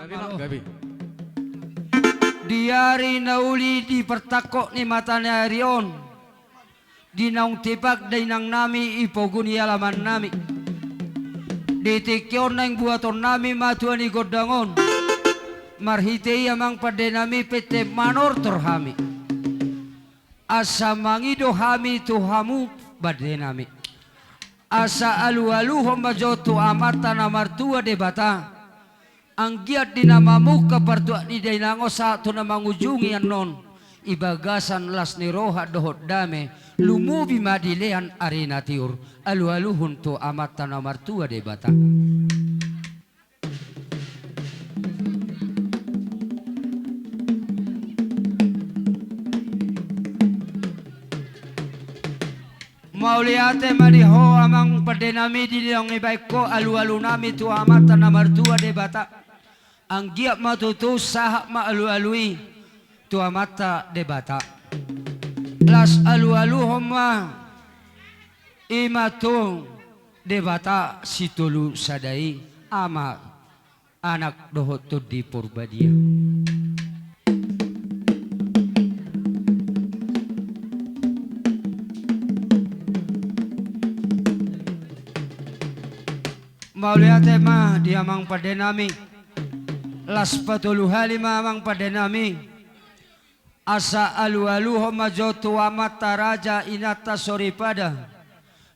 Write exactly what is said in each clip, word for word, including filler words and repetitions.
Gabe, gabe. Di ari na uli di partangkok ni mata ni ari on, di naung tipak dainang nami i pogu ni alaman nami. Di tingki on naeng buaton nami ma tua ni gondang on. Marhite i amang pande nami pete manortor hami. Asa mangido hami tu hamu pande nami. Asa alualuhon ma jo tu Amanta na martua Debata. Anggiat di na mamungka partuat ni dainang on sahat tu na mangujungi annon. I bagasan las ni roha dohot dame. Lumobi ma dilean ari na tiur. Alualuhon tu Amanta na martua Debata. Mauliate ma di ho amang pande nami di naung dibaen ho alualu nami tu Amanta na martua Debata. Anggiat ma tutu sahat ma alualu i tu Amanta Debata. Las alualuhon ma i ma tu Debata sitolu sada i, Ama, Anak dohot Tondi Porbadia. Mauliate ma di amang pande nami. Las patolu hali ma amang pande nami. Asa alualuhon ma jo tu amanta raja inanta soripada.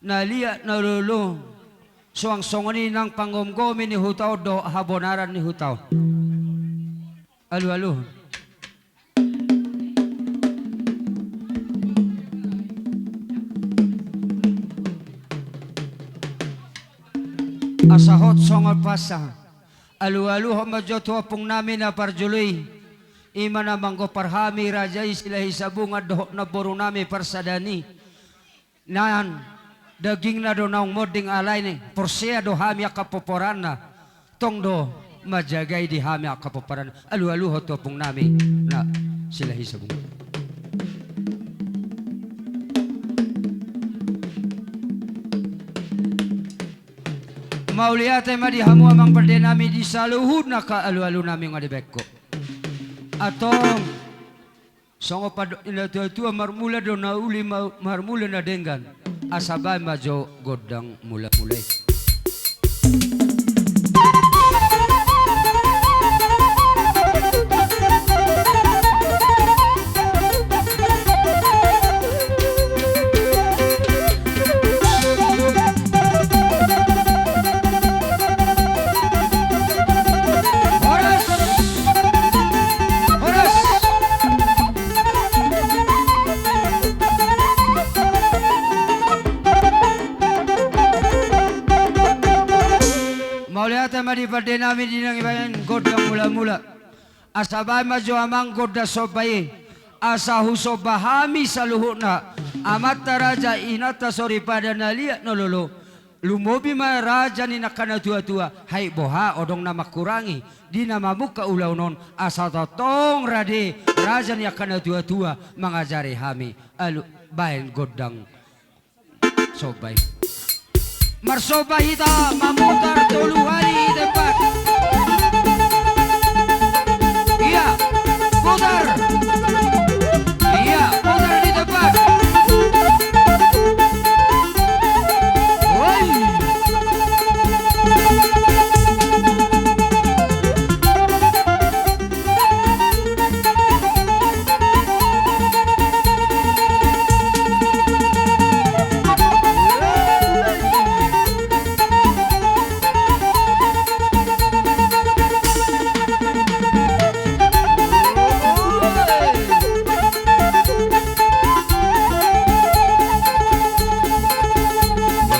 Na liat na lolo. Suang songon i nang panggomgomi ni huta on dohot habonaran ni huta on. Alualuhon. Asa hot songon pansa. Alualuhon ma jo tu ompung nami na parjolo i. I ma na manggompar hami raja i Silahisabungan dohot namboru nami parsadaan i. Nian, dagingna do naung monding alai ni, porsea do hami angka pomparanna. Tong do manjagai di hami angka pomparanna. Alualuhon tu ompung nami na Silahisabungan. Mauliate ma di hamu amang pande nami di saluhutna angka alualu nami nga dibaen ho. Antong. Songon pandok ni natuatua, marmula do na uli ma-, marmula na denggan. Asa baen ma jo gondang mulamula i. Horas! Horas! Mauliate ma di pande nami di naung dibaen gondang mulamula. Asa baen ma jo amang gondang somba i. Asa husomba hami saluhutna. Amanta raja inanta soripada na liat na lolo. Lumobi ma raja ni angka natuatua, hai boha adong na mangkurangi, di na mamungka ulaon on, asa tongtong rade raja ni angka natuatua mangajari hami, alu baen gondang somba i. Marsomba hita mamutar tolu hali di tempat. Iya, putar. Iya, putar di tempat. Woi.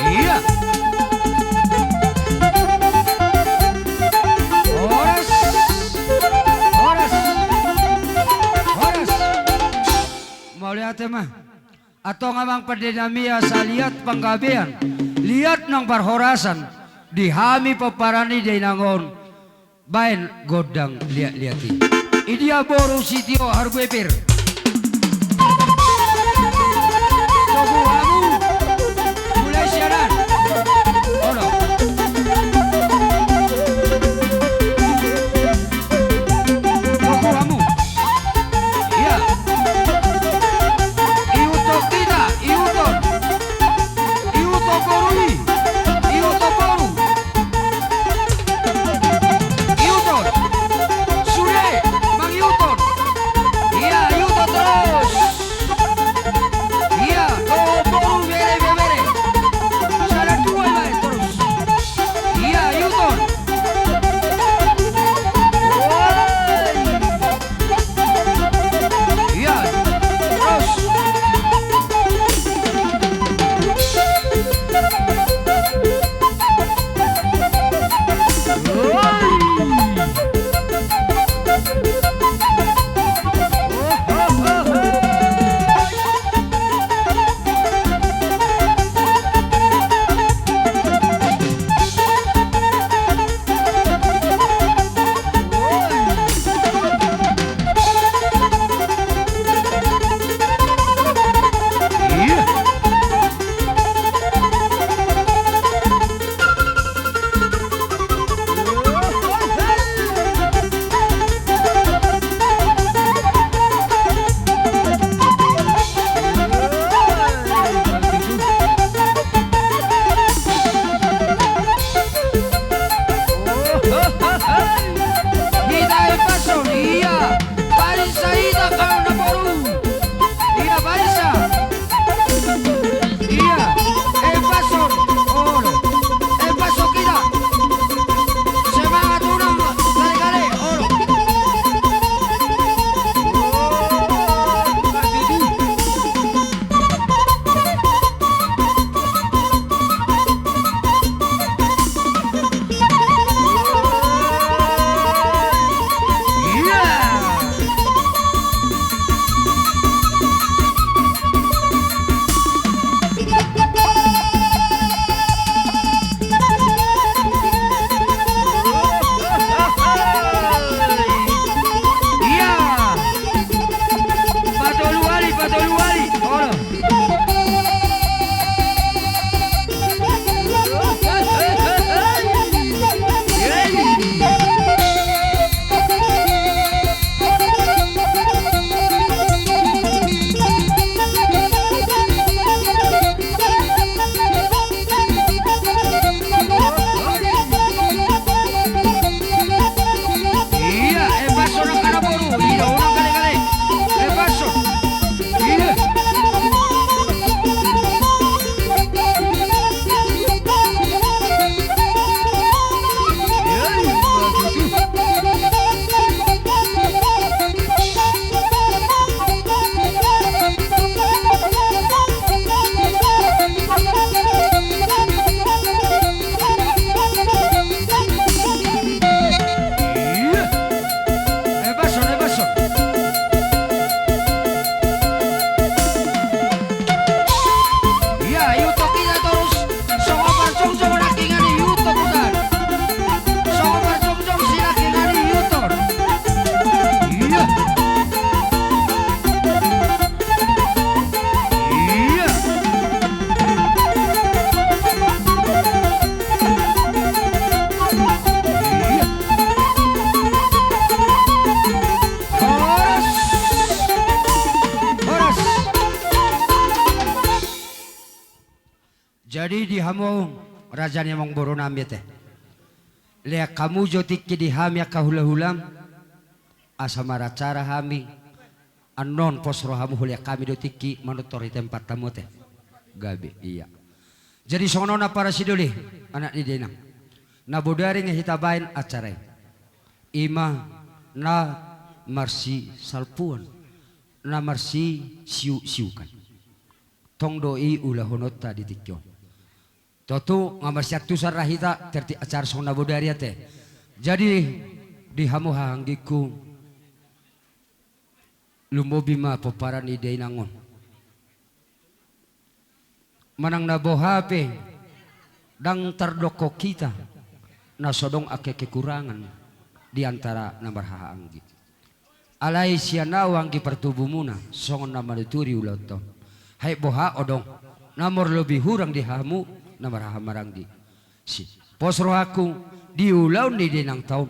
Iya. Horas. Horas. Horas. Mauliate ma. Antong amang pande nami, asa liat panggabean, liat nang parhorasan di hami pomparan ni dainang on. Baen gondang liat-liat i. Idia boru Sitio Harbue pir. Togu hamu. Mulai sianan. Ono. Hamu raja ni amangboru nami ate. Lean hamu jo tingki di hami angka hulahulam, asa maracara hami. Annon pos rohamu, hulean hami do tingki manortor di tempat hamu ate. Gabe, ia. Jadi songon on, ampara sidoli, anak ni dainang, na bodari nunga hita baen acara i, i ma na marsisalpuon, na marsisiuksiukan. Tong do i ulahononta di tingki on. Tontu nunga marsiantusan ra hita tertib acara songon na bodari ate. Jadi di hamu hahaanggingku, lumobi ma pomparan ni dainang on. Manang na boha pe, ndang tardokkon hita na so adong angka kekurangan di antara na marhahaanggi. Alai sian ahu anggi partubumuna, songon na manuturi ulaonta on. Ai boha adong na marlobi hurang di hamu na marhahamaranggi. Si, pos rohangku, di ulaon ni dainangta on,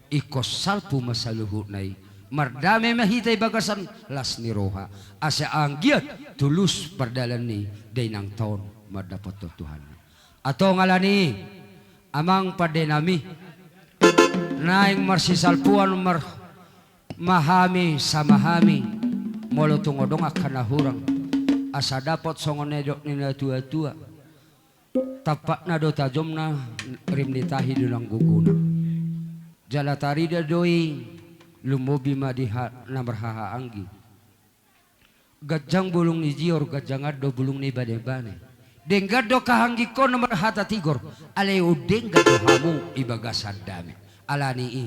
ingkon salpu ma saluhutna i. Mardame ma hita di bagasan las ni roha, asa anggiat tulus pardalan ni dainangta on mandapothon Tuhanna. Antong alani i, amang pande nami, naeng marsisalpuon mar-, ma hami sama hami, molo tung adong angka na hurang, asa dapot songon na nidok ni natuatua: Tampakna do tajomna, rim ni tahi do nang gogona. Jala tarida do i, lumobi ma di ha-, na marhahaanggi. Ganjang bulung ni jior, ganjangan do bulung ni banebane. Denggan do hahaanggingkon na marhata tigor, alai undenggan do hamu di bagasan dame. Alani i,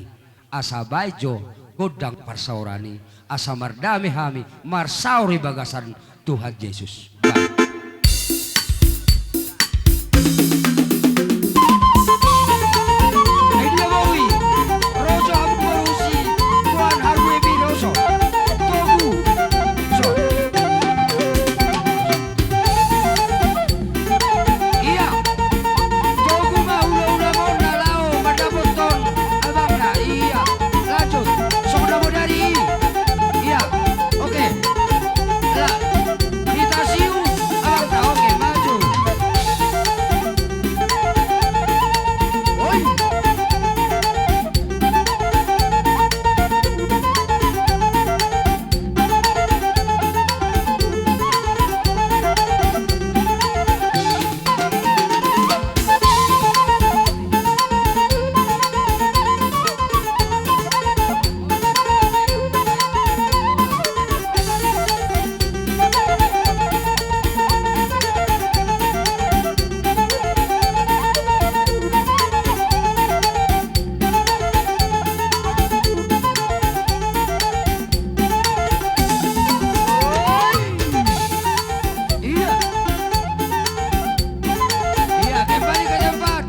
asa baen jo gondang parsaoran i, asa mardame hami marsaor di bagasan Tuhan Jesus. Baen. Ai dia boi, rojo hamu boru si Tuan Harwe Biroso. Togu. So. Ia. Togu ma hulahula on na laho mandapothon abangna. Ia. Lanjut. Songon na bodari i. Ia. Oke. La. Hita siu abangta, oke, maju. Oi. Iya. Iya, kembali ke tempat.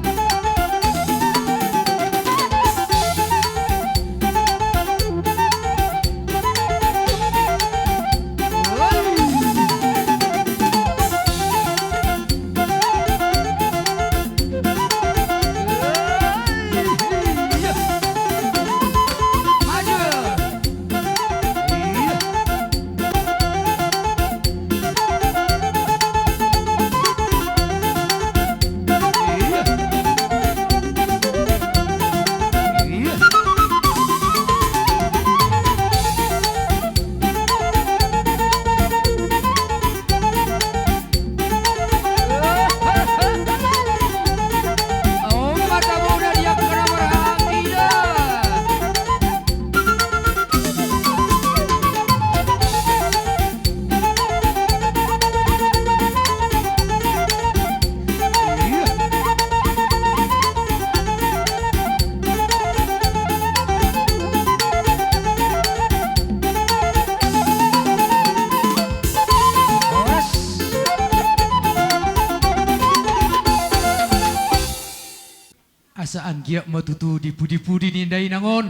Asa anggiat ma tutu di pudipudi ni dainang on,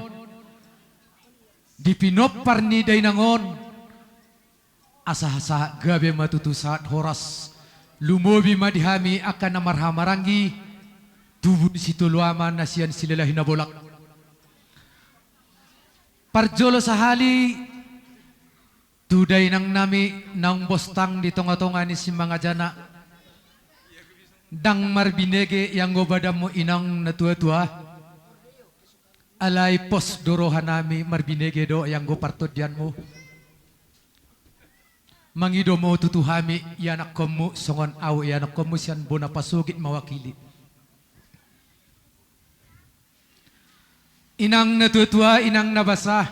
di pinompar ni dainang on, asa sahat gabe ma tutu sahat horas, lumobi ma di hami angka na marhahamaranggi, tubu ni Sitolu Ama na sian Silalahi Nabolak. Parjolo sahali, tu dainang nami naung bostang di tongatonga ni simangajana, Ndang marbinege ianggo badanmu inang na tuatua. Alai pos do rohanami marbinege do ianggo partondianmu. Mangido ma tutu hami ianakkonmu songon ahu ianakkonmu sian bona pasogit mawakili. Inang na tuatua, inang na basa.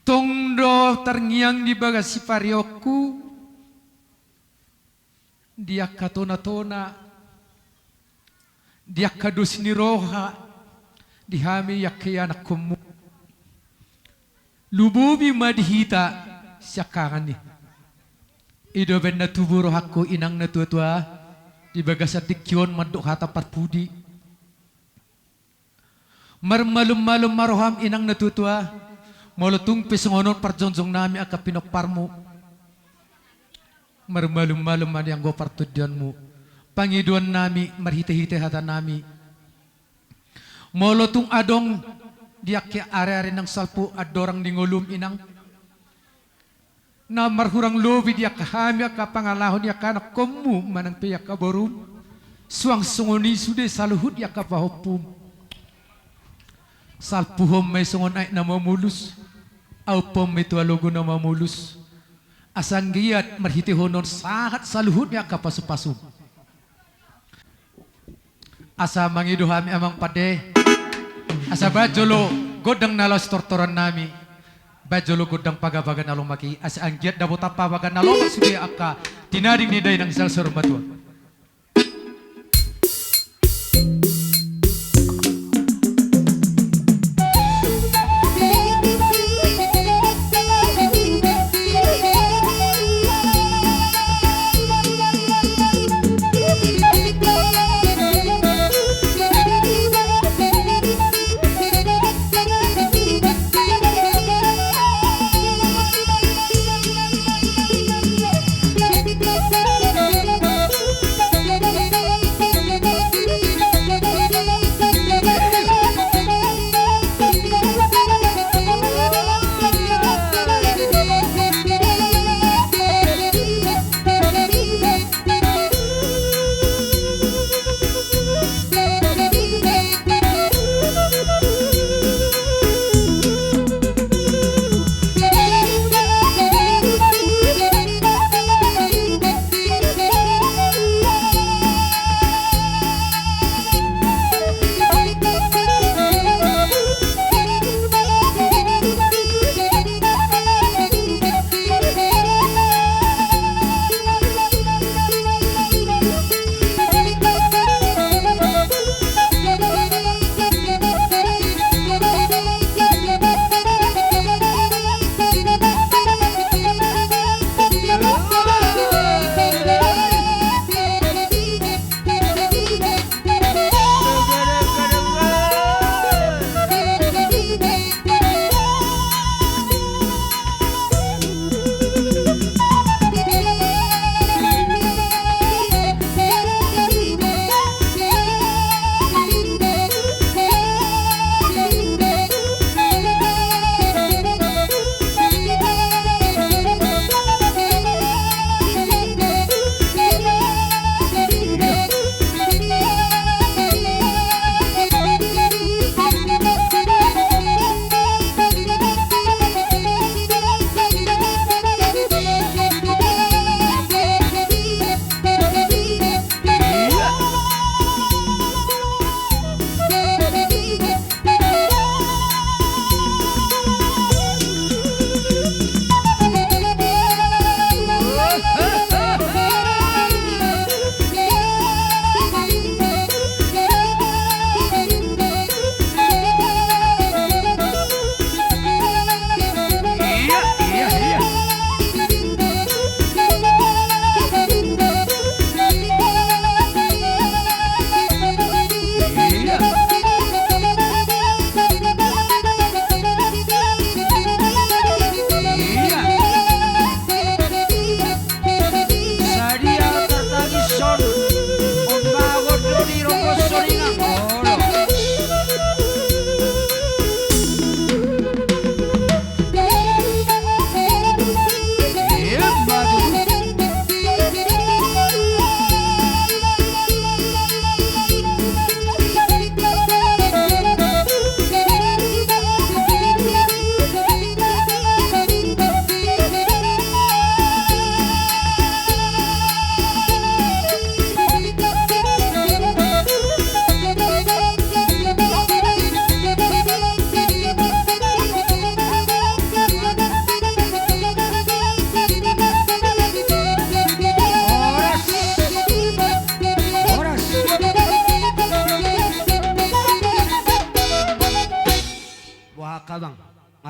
Tong do tarngiang di bagas sipareonku, di angka tonatona, di angka dos ni roha, di hami angka ianakkonmu. Lumobi ma di hita siangkangan i. I do umbahen na tubu rohangku inang na tuatua, di bagasan tingki on mandok hata parpudi. Marmalummalum ma roham inang na tuatua, molo tung pe songon on parjongjongnami angka pinomparmu. Marmalummalum ma di anggo partondianmu. Pangidoannami marhitehite hatanami. Molo tung adong di angka areare naung salpu andorang di ngolum inang, na marhurang lobi di angka hami angka pangalaho ni angka anakkonmu manang pe angka borum, suang songon i sude saluhut di angka pahompum. Salpuhon ma i songon aek na mamolus, auphon ma i tu alogo na mamolus. Asa anggiat marhitehon on sahat saluhut ni angka pasupasum. Asa mangido hami amang pande, asa baen jolo gondang na laos tortorannami, baen jolo gondang pagabaga na lomak i, asa anggiat dapotan pagabaga na lomak sude angka tinading ni dainang salsor matua.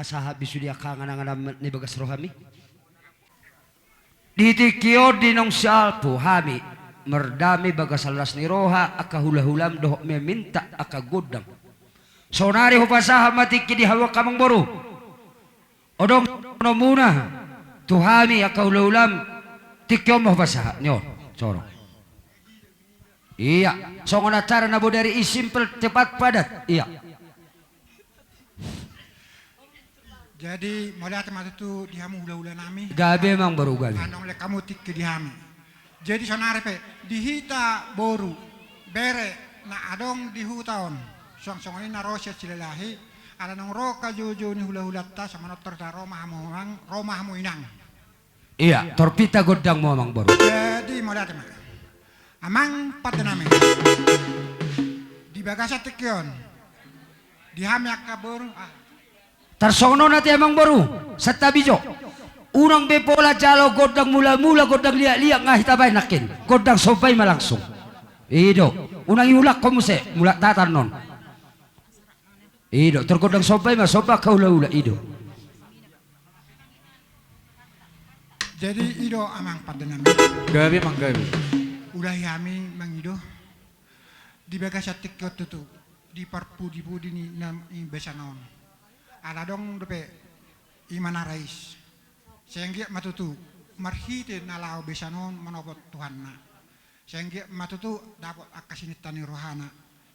Sahat be sude angka angan-angan ni bagas rohami. Di tingki on di naung salpu hami mardame bagasan las ni roha angka hulahulam dohot meminta angka gondang. Saonari hupasahat ma tingki di hamu angka amangboru. Adong songon muna tu hami angka hulahulam, tingki on ma hupasahat ni on. Sorong. Ia, songon acara na bodari i, simpel, cepat, padat. Ia. Jadi mauliate ma tutu di hamu hulahula nami. Gabe amangboru, gabe. Andong lek hamu tingki di hami. Jadi saonari pe di hita boru, bere na adong di huta on, suang songon i na ro sian Silalahi, ala naung ro angka joujou ni hulahulanta, songon on tor hita ro ma hamu amang, ro ma hamu inang. Ia, tor pinta gondangmu amangboru. Jadi mauliate ma. Amang pande nami. Di bagasan tingki on di hami angka boru, ah. Tarsongon on ate amangboru, santabi jo. Unang be pola jalo gondang mulamula, gondang liatliat nga hita baen nangkin. Gondang somba i ma langsung. I do. Unang iulakhon muse, mulak tata annon. I do, tor gondang somba i ma, somba angka hulahula, i do. Jadi i do amang pande nami. Gabe amang, gabe. Ulahi hami mangido di bagasan tingki on tutu, di parpudipudi ni na i besan on. Ala adong dope i ma na rais. Sai anggiat ma tutu marhite na laho besan on manopot Tuhanna. Sai anggiat ma tutu dapot angka sininta ni rohana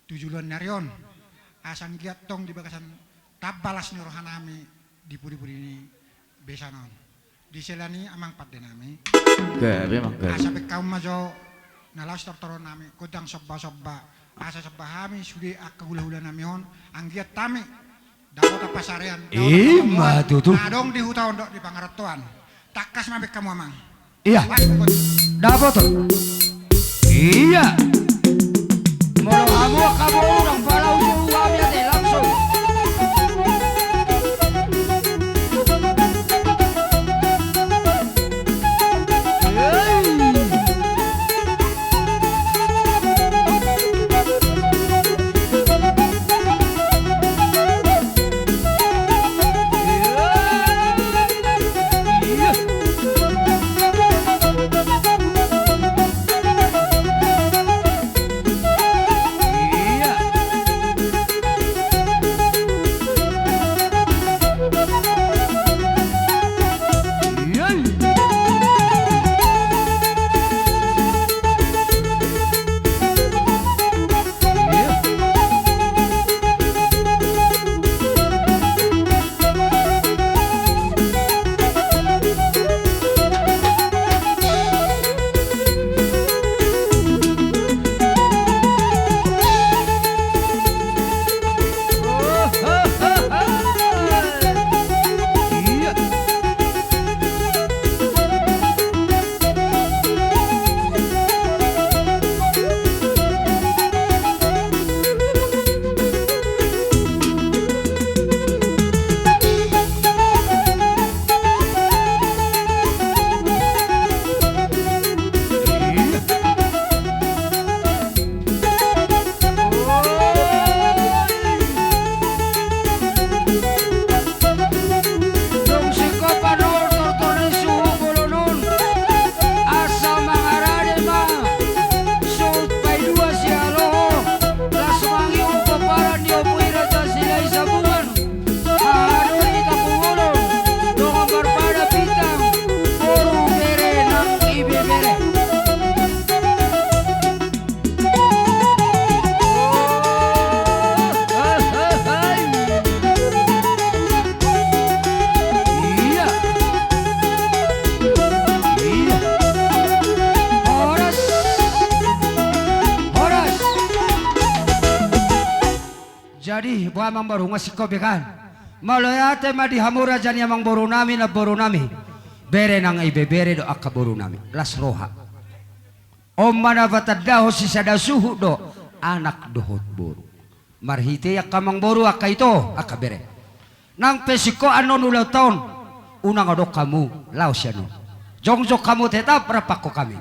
tu joloan ni ari on. Asa anggiat tong di bagasan tamba las ni roha nami di pudipudi ni besan on. Di sela ni i amang pande nami. Gabe amang, gabe. Asa baen hamu ma jo na laos tortoron nami, gondang sombasomba. Asa somba hami sude angka hulahula nami on, anggiat hami dapotan pasarean, dapotan pamoruon, ima tutu, na adong di huta on dohot di pangarantoan. Tangkas ma baen hamu amang. Ia. Dapot. Ia. Molo hamu angka boru, ndang pala ujung hami ate, langsung. Jadi boha amangboru, nga singkop be kan? Mauliate ma di hamu raja ni amangboru nami, namboru nami. Bere nang ibebere do angka boru nami, las roha. On ma na patandahon sisada suhut do anak dohot boru. Marhite angka amangboru, angka ito, angka bere, nang pe singkop annon ulaonta on, unang adong hamu laos sian on. Jongjong hamu tetap rap angkon hami.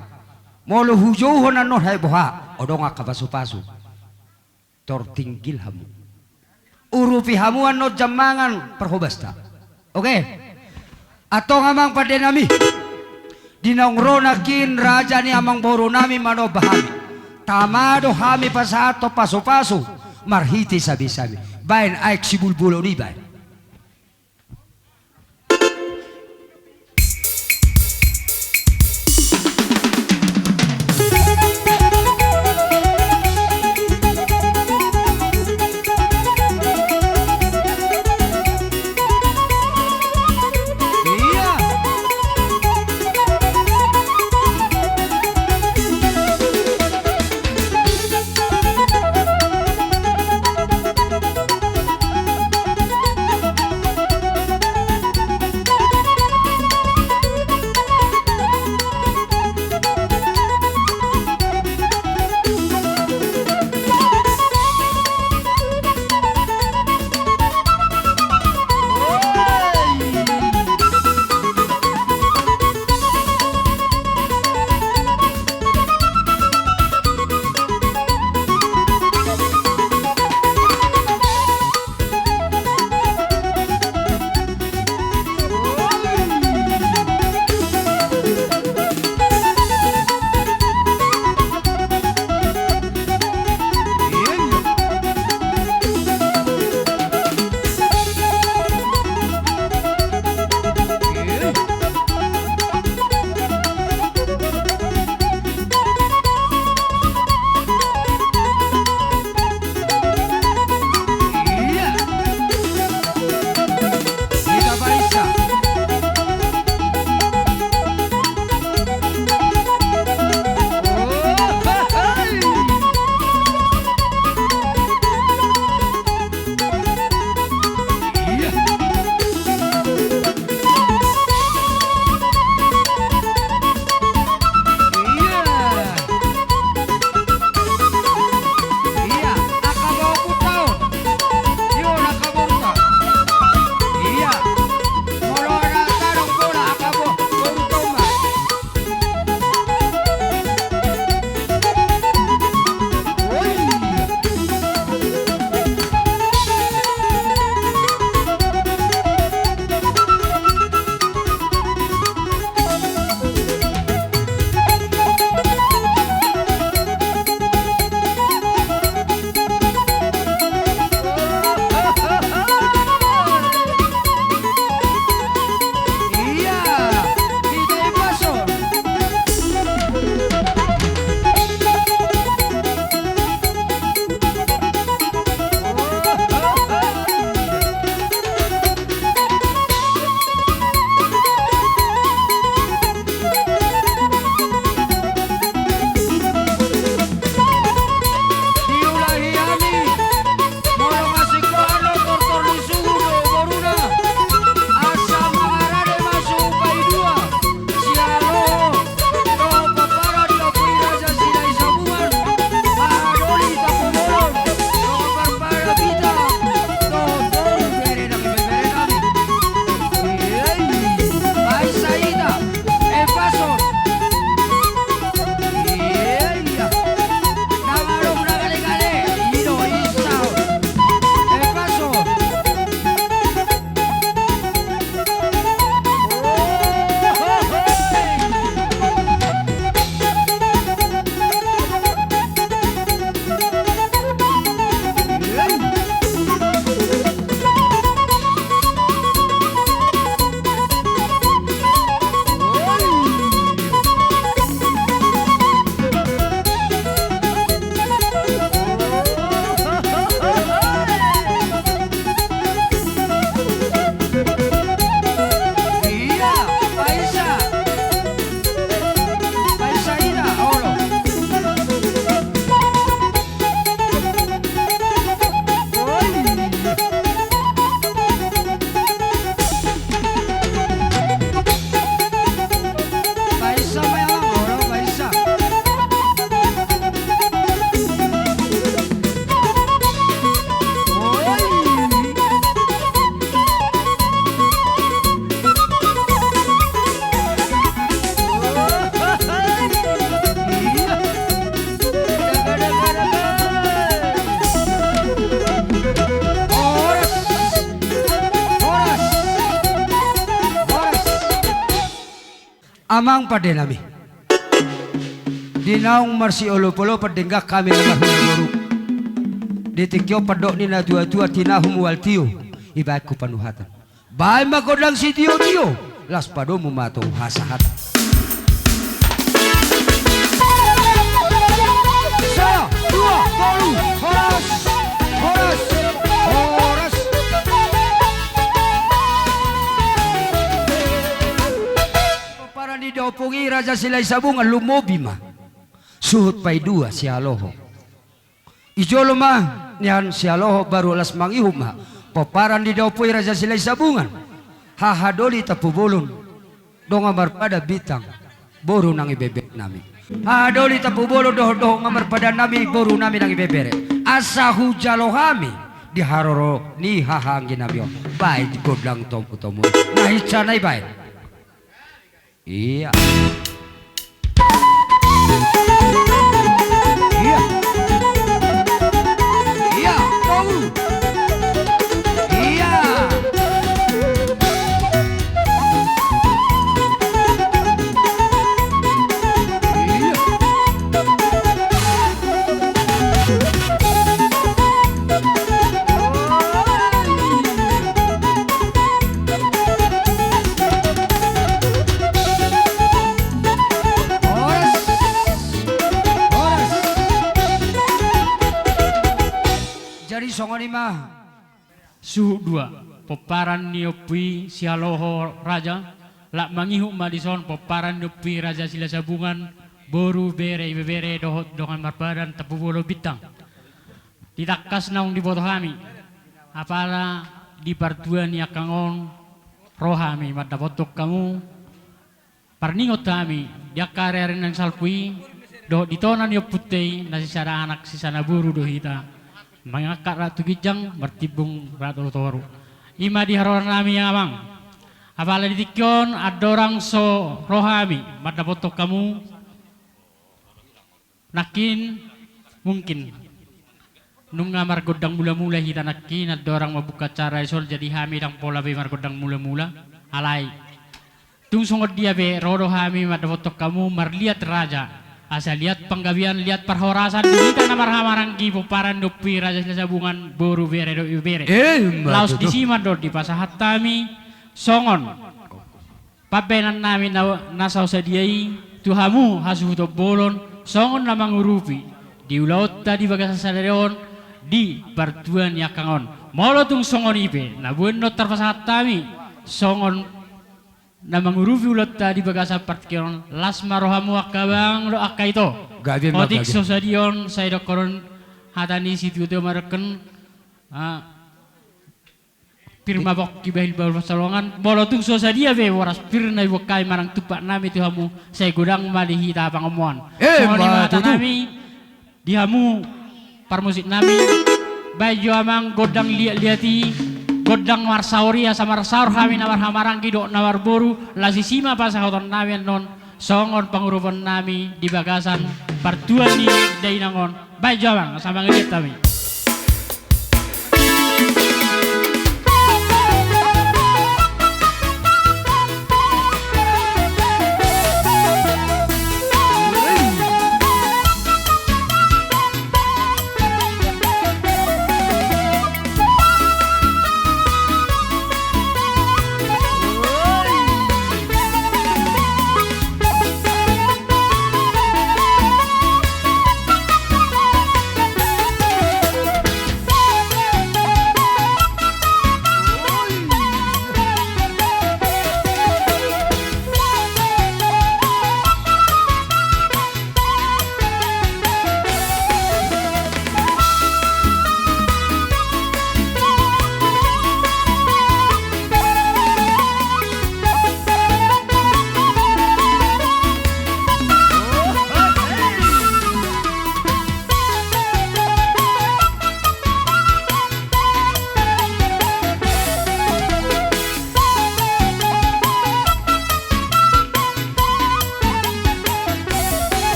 Molo hujouhon annon, hai boha, adong angka pasupasu. Tor tinggil hamu. Urupi hamu annon jam mangan parhobasta. Oke. Antong amang pande nami, di naung ro nangkin raja ni amangboru nami manomba hami, tama do hami pasahathon pasupasu marhite sabisabis. Baen aek sibulbulon i baen. Amang pande nami. Di naung marsiolopolopan denggan hami na marhula boru. Di tingki on pandok ni na tuatua, tinahu mual tio, ibaen hu panuhatan. Baen ma gondang sitiotio, laos padomu ma tu hasahatan. Sada, dua, tolu, horas, horas, horas. Pomparan ni da ompung i Raja Silahisabungan, lumobi ma. Suhut paidua sialoho. I jolo ma nian sialoho, baru las mangihut ma. Pomparan ni da ompung i Raja Silahisabungan. Hahadoli Tampubolon, dongan marpadan Bintang, boru nang ibebere nami. Hahadoli Tampubolon dohot dongan marpadan nami, boru nami nang ibebere. Asa hujalo hami di haroro ni hahaanggi nami on. Baen gondang tomutomu. Na hinsa na ibaen. Ia. Ia. Ia, tolu. Ia. Ia. Horas. Horas. Jadi songon i ma. Suhut dua. Pomparan ni ompu i sialoho raja. Lak mangihut ma dison pomparan ni ompu i Raja Silahisabungan, boru, bere, ibebere dohot dongan marpadan Tampubolon Bintang. Di tangkas naung diboto hami, apala di partua ni angka on ro hami mandapothon hamu. Parningot hami di angka ariari naung salpu i, dohot di tona ni ompunta i, na sisada anak sisada boru do hita. Mangangkat rap tu ginjang, martimbung rap tu toru. I ma di haroro nami, amang. Apala di tingki on andorang so ro hami mandapothon hamu. Nangkin, mungkin nunga margondang mulamula hita nangkin, andorang mambuka acara dison, jadi hami ndang pola be margondang mulamula. Alai tung songon dia pe ro do hami mandapothon hamu marliat raja, asa liat panggabean, liat parhorasan di hita na marhahamaranggi, pomparan ni ompu i Raja Silahisabungan, boru, bere dohot ibebere. Eh, ima tutu. Laos disi ma do dipasahat hami songon pambahenan nami na, na so sadia i tu hamu hasuhuton bolon, songon na mangurupi di ulaonta di bagasan sadari on, di partua ni angka on. Molo tung songon i pe, na boi annon tarpasahat hami songon na mangurupi ulaonta di bagasan partingkian on, las ma rohamu angka abang dohot angka ito. Gabe ma, gabe. Otik so sadia on, sai dohonon hata ni situatua mandokhon, ah, pir ma pongki, bahul ma pansalongan, molo tung so sadia be boras pir na iboan hami manang tumpak nami tu hamu, sai godang ma di hita pangomoan. Eh, songon i ma hata nami di hamu parmusik nami. Baen jo amang gondang liatliat i, gondang marsaor i, asa marsaor hami na marhahamaranggi dohot na marboru, laos disi ma pasahaton nami annon songon pangurupon nami di bagasan partua ni dainang on. Baen jo amang, asa mangaliat hami.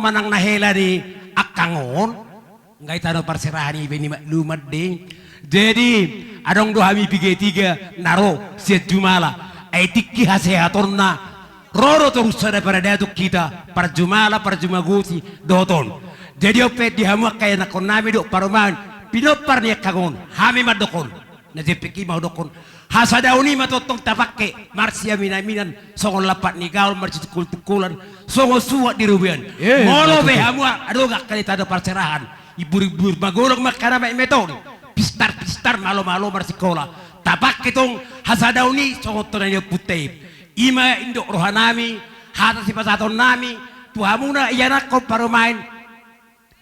manang na hela ni angka on. Nga i tano parserahan i be ni makluman dei. Jadi adong do hami piga tiga na ro sian jumala. Ai tingki hasehatonna ro do torus sada paradaton hita parjumala parjumagosi dohot on. Jadi on pe di hamu angka ianakhonnami dohot parumaen pinompar ni angka on, hami mandok on. Na jempek i ma hudokkon. Hasadaon i ma tongtong tapangke marsiaminaminan songon lampak ni gaol marsitungkoltungkolan songon suhat di robean. Molo pe hamu adong angka di tano parserahan, imbur-imbur magolong ma angka na metmeton, pistar-pistar malomalo marsikola. Tapangke tong hasadaon i songon tona ni ompunta i. I ma indok rohanami, hata sipasahatonnami tu hamuna ianakhon parumaen.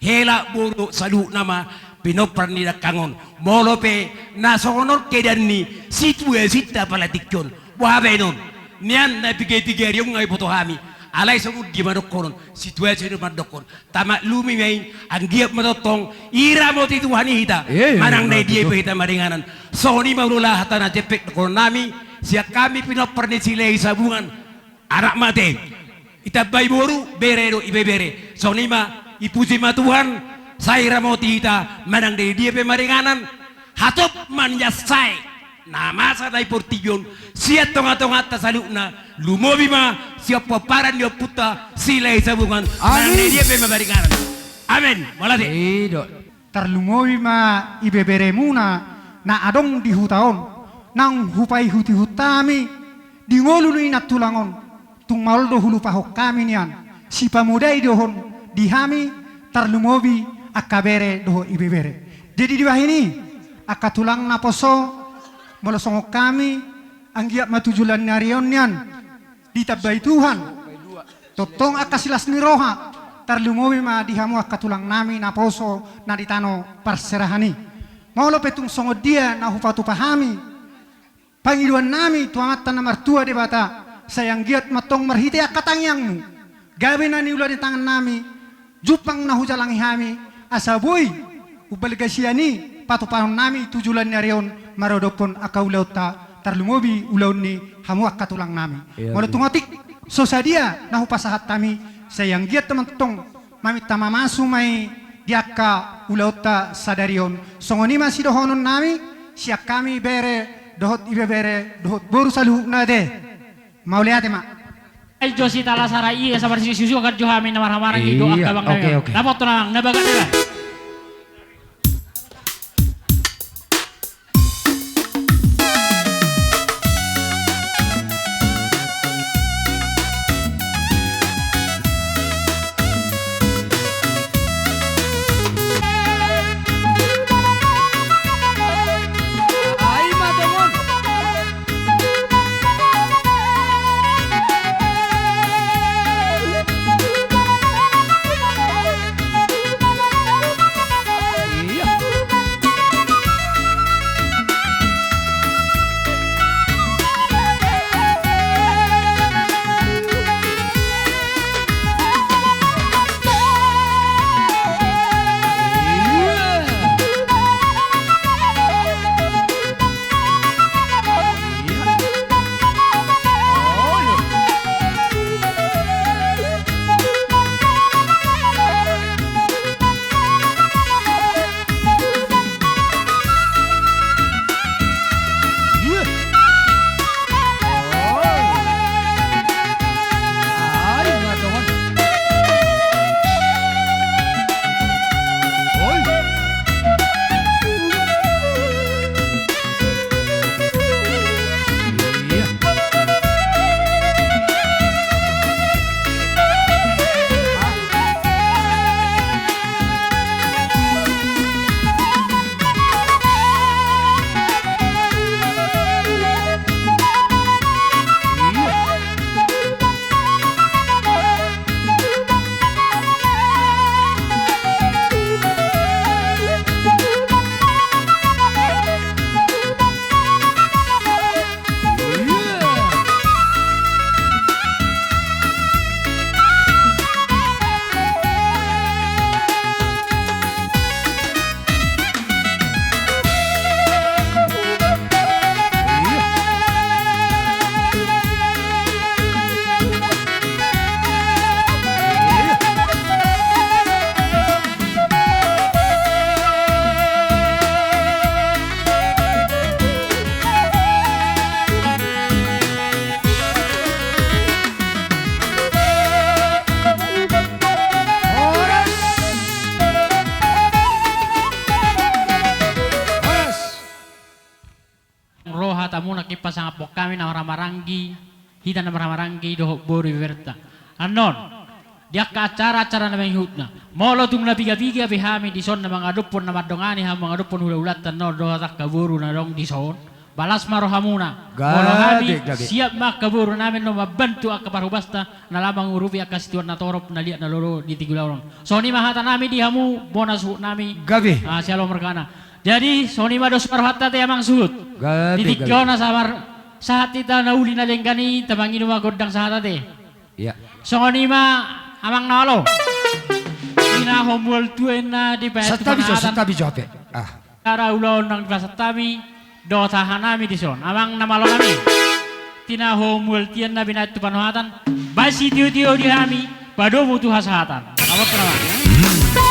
Hela boru saluhutna ma pinompar ni dangkang on. Molo pe na songon on keadaan ni situasinta apala tingki on, boha baenon? Nian na piga-piga ari on nga iboto hami. Alai songon dia mandok on, situasi do mandok on. Tamaklumi ma i, anggiat ma tongtong diramoti Tuhan i hita. Manang na di dia pe hita maringanan. Songon i ma ulaon hata na jempek dohononnami sian hami pinompar ni Silahisabungan. Anak mate, itambai boru, bere dohot ibebere. Songon i ma, dipuji ma Tuhan, sai ramoti hita manang di dia pe maringanan. Hatop ma nian sae na masa na di portibi on sian tonga-tonganta saluhutna, lumobi ma sian pomparan ni ompunta Silahisabungan manang di dia pe maringanan. Amen. Mauliate. Tarlumobi ma ibeberemuna na adong di huta on, naung hupaihut-ihut hami di ngolu ni na tulang on. Tung maol do hulupahon hami nian, sipamodai do on di hami, tarlumobi angka bere dohot ibebere. Jadi di bahen i, angka tulang naposo, molo songon hami, anggiat ma tu joloan ni ari on nian ditambai Tuhan tongtong angka silas ni roha, tarlumobi ma di hamu angka tulangnami naposo na di tano parserahan i. Molo pe tung songon dia na hupatupa hami pangidoannami tu Amanta na martua Debata, sai anggiat ma tong marhite angka tangiangmu, gabe na niula ni tangannami, jumpang na hujalangi hami, asa boi umbalga sian i patupahonnami tu joloan ni ari on maradophon angka ulaonta, tarlumobi ulaon ni hamu angka tulangnami. Molo tung otik so sadia na hupasahat hami, sai anggiat ma tong maminta mamasu ma i di angka ulaonta sadari on. Songon i ma sidohononnami sian hami bere dohot ibebere dohot boru saluhutna ate. Mauliate ma. Ai jo sitala sara i asa marsisusukan jo hami na marhamarang i dohot angka bangga. Dapot tu namang na bagak deba. muna, ingkon pasangaphon hami na marhahamaranggi, hita na marhahamaranggi dohot boru iberta. Annon, di angka acara-acara na mangihutna, molo tung na piga-piga pe hami dison na mangadophon, na mandongani hamu mangadophon hula-hulanta annon dohot angka boru na adong dison, balas ma rohamuna. Molo hami, gabe, gabe, siap ma angka boru nami annon mambantu angka parhobasta na laho mangurupi angka situan na torop, na liat na lolo di tingki ulaon on. Songon i ma hata nami di hamu bona suhut nami. Gabe. Ah, sialo margana. Jadi songon i ma dos ma rohanta ate, amang suhut. Gabe, gabe. Di tingki on asa marsahat hita na uli na denggan i, tamangido ma gondang sahat ate. Iya. Songon i ma, amang na malo. Tinahu mual tua inna dipaeat tu panahatan. Santabi jo, santabi jo hape. Ah. Acara ulaon naung dipasahat hami dohot haha nami dison, amang na malo nami. Tinahu mual tua inna binahen tu panahatan, baen sitio-tio di hami, padomu tu hasahatan. Amang na malo.